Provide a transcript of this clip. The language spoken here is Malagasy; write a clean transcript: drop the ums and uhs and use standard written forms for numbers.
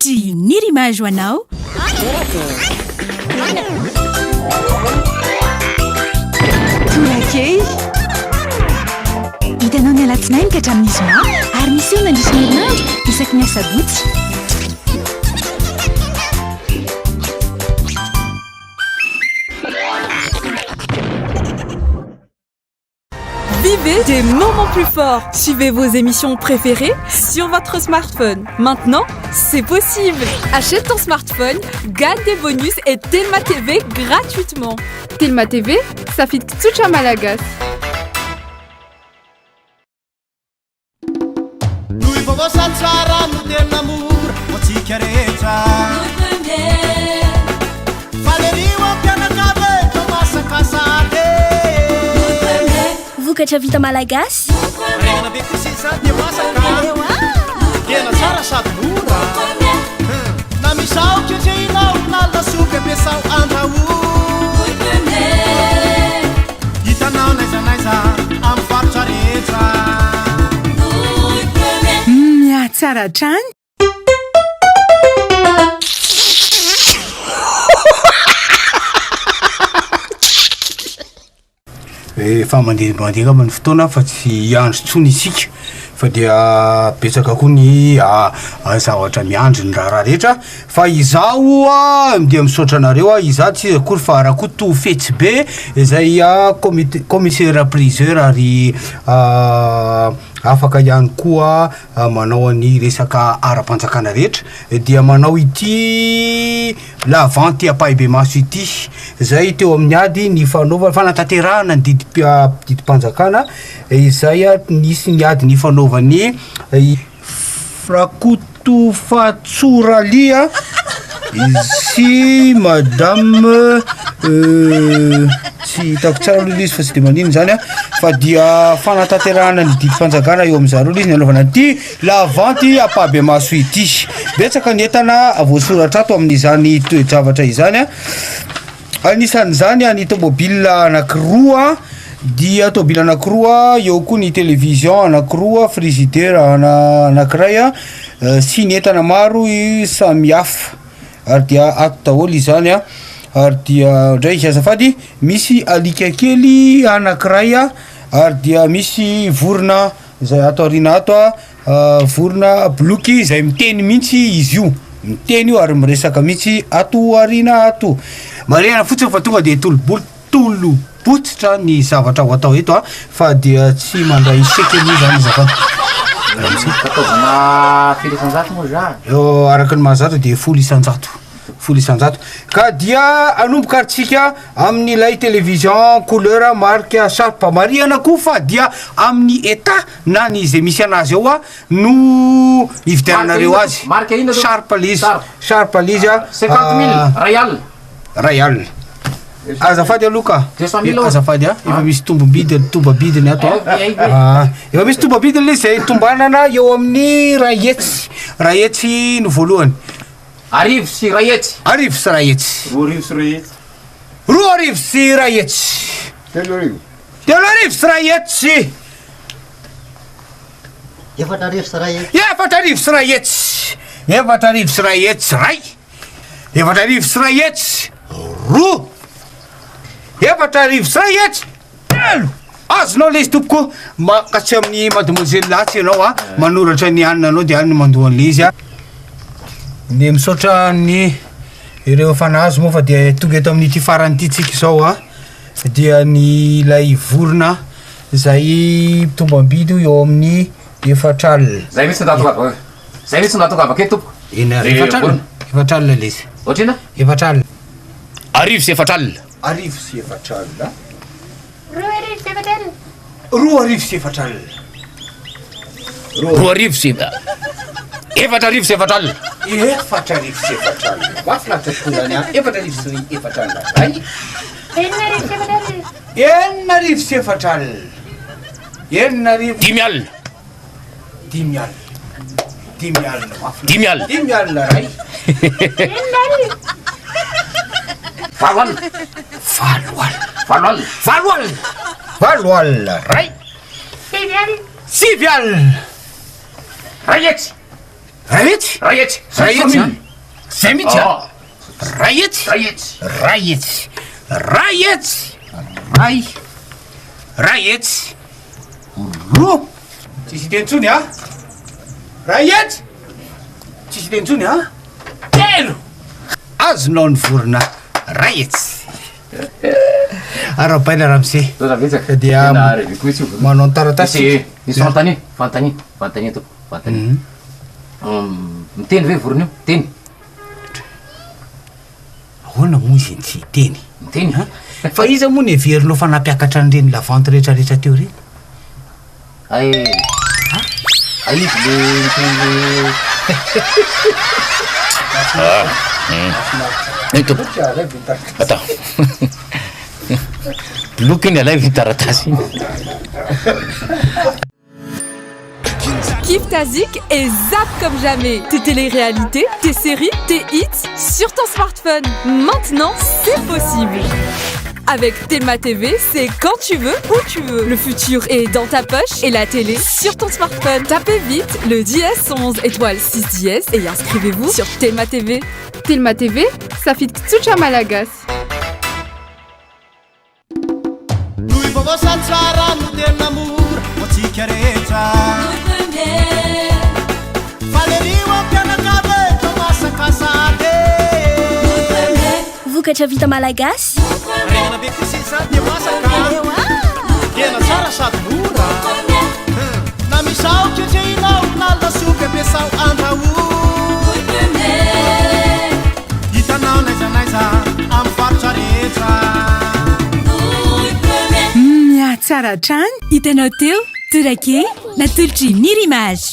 Atolotry Nirimage ho anao. Tonakely. Hitanao ny alatsinainy ka hatramin'ny zoma ary miseho mandritra ny herinandro isaky ny asabotsy. Vivez des moments plus forts. Suivez vos émissions préférées sur votre smartphone. Maintenant, c'est possible. Achète ton smartphone, gagne des bonus et Telma TV gratuitement. Telma TV, safidy tsotra malagasy. Toy vaovao sady tsara no tena mora ho antsika rehetra. Faly ery ho mpianakavy e, toa masaka sahady e. Vokatra vita malagasy. Rena be kosa izany dia masaka. Tena tsara sady mora. Na misao ketrehinao na lasopy ampiasao andrahoy. Hitanao n'aiza n'aiza amin'ny faritra rehetra. Mihatsara hatrany. Efa mandeha mandeha angamba ny fotoana fa tsy hiandry intsony isika fa dia betsaka koa ny zavatra miandry ny raharaha rehetra fa izaho a dia misaotra anareo aho, izaho tsy iza akory fa Rakoto Fetsy be izay comite- commissaire priseur ary afaka ihany koa manao ny resaka ara-panjakana rehetra dia manao ity La vente ampahibemaso ity, izay teo amin'ny ady nifanaovana, fanatanterahana ny didim-panjakana izay nisy ny ady nifanaovan'i Rakotofatsoralia sy Madame tsy hitako tsara aloha ilay izy fa tsy de maninona izany an, fa dia fanatanterahana ny didim-panjakana eo amin'zareo ilay izy ny anaovana an'ity La vente ampahibemaso ity. Betsaka ny entana voasoratra ato amin'izany toe-javatra izany. Anisan'izany ny tomobile anankiroa, dia tomobile anankiroa, eo koa ny télévision anankiroa, frigidaire anankiray sy ny entana maro samihafa. Ary dia ato daholo izany an, ary dia ndray azafady misy alika kely anankiray ary dia misy vorona Izay ato aoriana ato a, vorona boloky izay miteny mihitsy izy io, miteny io ary miresaka mihitsy ato aoriana ato. Marihana fotsiny fa tonga dia tolo-bolo tolo-botsitra ny zavatra ho atao eto a, fa dia tsy mandray chèque aloha izany azafady. Ramose. Fitaovana firy isan-jato moa izany? Araka ny mahazatra dia 10 isan-jato, 10 isan-jato. Ka dia hanomboka ary tsika Amin'ilay télévision couleur marque Sharp. Marihana koa fa dia amin'ny état na ny izay misy anazy ao no ividiananareo azy. Marque inona aloha? Sharp le izy. Sharp. Sharp le izy a. 50 mille, ray alina. Ray alina. Azafady aloha ka. 200 mille Eh, Azafady a. Efa misy tombom-bidy tombam-bidiny ato a. Eh, eh, eh. Ah, efa misy tombam-bidiny le izy izay tombanana eo amin'ny 100. 100 no voalohany. 1100. 1100. 2100. 2100. 3000. 3100. 4100. 4100. 4100 ray. 4100 roa. 4100 telo. Azonao le izy tompoko. Maka tsy amin'ny mademoiselle atsy ianao a. Manoratra ny anona anao de any no mandoa an'le izy a. Ny misaotra ny ireo efa nahazo moa fa dia tonga eto amin'ity farany ity tsika izao a. Dia ny ilay vorona izay tombam-bidy eo amin'ny 40. Zay mihitsy no nahatongavako, zay mihitsy no nahatongavako eto tompoko. Eny ary, 40, 40 le izy. Ohatrina? 40. 1040. 1040. 4024. 2024. Roa arivo sy 4040. 4040. Mahafinaritra tokoa izany an. 4040 ray. 4040. 4040. 6000. 50. 50. 50 mahafinaritra. 50. 50 ray. 60. 80. 80. 80. 80. 80 ray. 90. 90. 100. Ray hetsy? Ray hetsy. Ray hetsy a? Zay mihitsy a? Ah. Ray hetsy? Ray hetsy. Ray hetsy. Ray hetsy. Ray. Ray hetsy. Roa. Tsisy hiteny intsony a? Ray hetsy. Tsisy hiteny intsony a? Telo. Azonao ny vorona. Ray hetsy. Arahabaina ramose. Misaotra betsaka. Dia Tena reveko mihitsy io vorona. manao ny taratasy. Misy misy fanontania, fanontania, fanontania tompoko, fanontania. Miteny ve vorona io? Miteny. Ahoana moa izy no tsy hiteny? Miteny. Fa iza moa no heverinao fa nampiakatra an'ireny lavanty rehetrarehetra teo ireny? Hay hay izy le miteny le Ah. Eny tompoko. Attends. Bloky iny alaivo iny taratasy iny. Kiffe ta zik et zappe comme jamais tes téléréalités, tes séries, tes hits sur ton smartphone. Maintenant, c'est possible. Avec Telma TV, c'est quand tu veux, où tu veux. Le futur est dans ta poche et la télé sur ton smartphone. Tapez vite le dièse 11 étoile 6 dièse et inscrivez-vous sur Telma TV. Telma TV, safidy tsotra malagasy. Toy vaovao sady tsara no tena mora ho antsika rehetra. Faly ery ho mpianakavy e, toa masaka sahady e. Vokatra vita malagasy. Harena be kosa izany dia masaka. Tena tsara sady mora. Na misao ketrehinao na lasopy ampiasao andrahoa. Hitanao n'aiza n'aiza amin'ny faritra rehetra. Mihatsara hatrany. Hitanao teo, Torake, natolotry Nirimage.